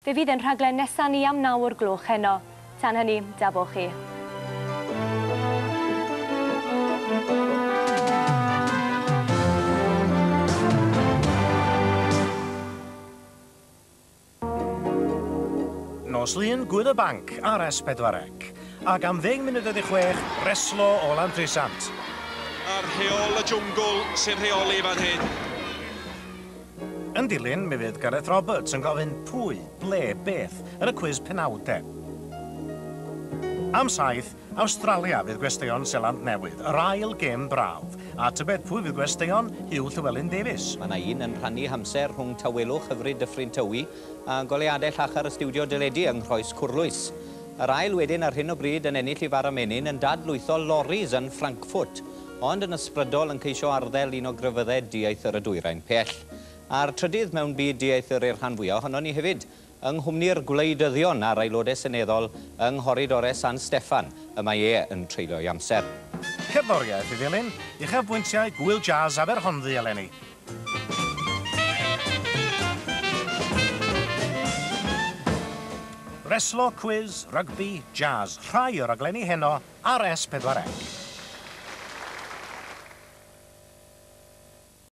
Fe fydd ein rhaglen nesaf ni am 9 o'r gloch heno. Tan hynny, da bo chi. Nos Lun, Gŵyl y Banc ar S4C. Ac am 6:50, reslo o Lantrisant. A'r rheol y jwngl sy'n rheoli fan hyn. Yn dilyn, mi fydd Gareth Roberts yn gofyn pwy, ble, beth yn y cwis penawdau. Am 7, Awstralia fydd gwesteion Seland Newydd, yr ail gêm brawf. A tybed pwy fydd gwesteion Huw Llywelyn Davies? Mae yna un yn rhannu hamser rhwng tawelwch hyfryd Dyffryn Tywi a goleuadau llachar y stiwdio deledu yng Nghroes Cwrlwys. Yr ail wedyn ar hyn o bryd yn ennill ei fara menyn yn dadlwytho loris yn Frankfurt, ond yn ysbrydol yn ceisio arddel un o grefyddau dieithr y dwyrain pell. A'r trydydd mewn byd dieithr i'r rhan fwyaf ohonon ni hefyd, yng nghwmni'r gwleidyddion a'r aelodau seneddol yng nghoridorau San Steffan, y mae e yn treulio'i amser. Cerddoriaeth i ddilyn, uchafbwyntiau Gŵyl Jazz Aberhonddu eleni. Reslo, cwis, rygbi, jazz, rhai o raglenni heno ar S4C.